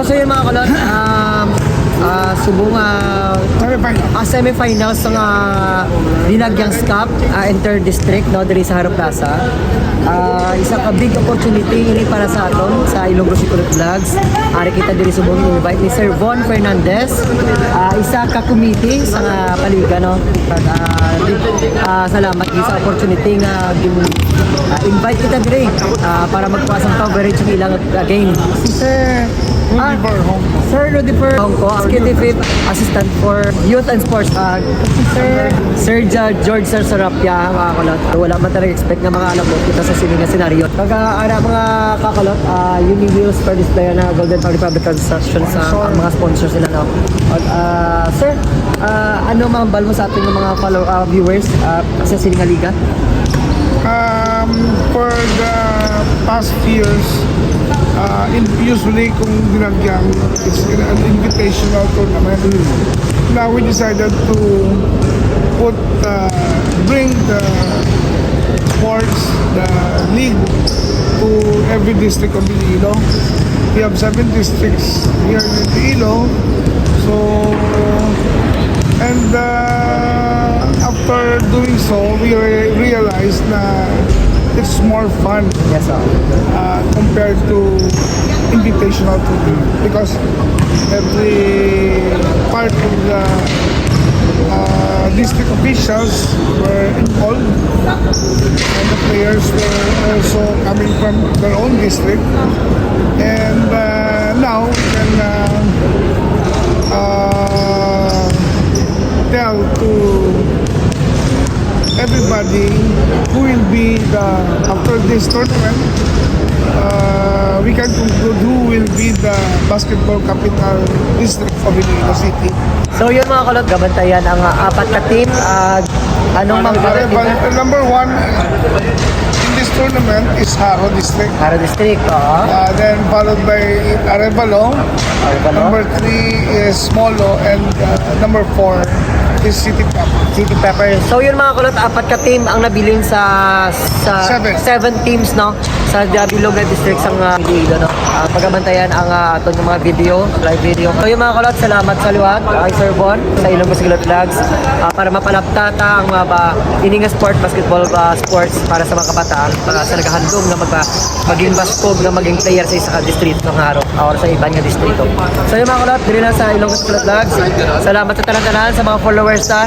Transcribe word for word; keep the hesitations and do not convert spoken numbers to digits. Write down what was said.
So yun, mga kulot, um, ah, subong, ah, Semifinal. ah, semifinals nga Dinagyang Cup, ah, inter-district, no, diri sa Jaro Plaza. Ah, isa ka big opportunity ini para sa aton sa Ilonggo Sikulot Vlogs. Ari kita diri subong invite ni Sir Von Fernandez, ah, isa ka committee sa, ah, Paliga, no. Pag, ah, di- ah, salamat din sa opportunity nga gin- ah, invite kita diri, ah, para magkuha sa coverage ng ilang, ah, game. Si Sir Ah, Rudy Barhong. Sir Rudifer Hongko, Executive Assistant for Youth and Sports. Ah, Sir, Sir Ja- George Sir Sarapia, mga kulot. Wala man talaga expect nga mga alam mo kita sa sini nga senaryo. Pag ah, ara mga kakulot, ah, Uni Wheels for Display na Golden Republic Construction sa ang mga sponsors nila, no? At, ah, sir, ah, ano mga hambal mo sa ating mga follow ah, viewers ah, sa sini nga liga? Um, for the past few years, uh, in, usually kung Dinagyang, it's an invitational tournament. Now we decided to put, uh, bring the sports, the league to every district of Iloilo. We have seven districts here in Iloilo. So, and uh, after doing so, we re- realized na it's more fun Yes, sir. uh, compared to invitational tournament because every part of the uh, district officials were involved and the players were also coming from their own district. And uh, now we can uh, uh, tell to everybody who will be the, after this tournament, uh, we can conclude who will be the basketball capital district of Iloilo City. So yun, mga kulot, gabantayan ang ah, apat ka team. Ah, anong mga Arevalo, number one in this tournament is Jaro District. Jaro District, oo. Uh, then followed by Arevalo. Arevalo. Number three is Molo, and uh, number four is City Pepper. City Pepper. So yun, mga kulot, apat ka team ang nabilin sa sa Seven. seven teams, no, sa Bilog nga district sa uh, Iloilo, no. Ah, pagabantayan ang ah, aton nga mga video, live video. So yun, mga kulot, salamat sa liwat kay Sir Von sa Ilonggo Sikulot Vlogs, ah, para mapalabta ta ang mga ba ini nga sport, basketball ba sports para sa mga kabataan, para sa nagahandom nga magpa maging baskog nga maging player sa isa ka distrito nga Jaro or sa iban nga distrito. So yun, mga kulot, diri na sa Ilonggo Sikulot Vlogs. Salamat sa tanan-tanan sa mga followers ta.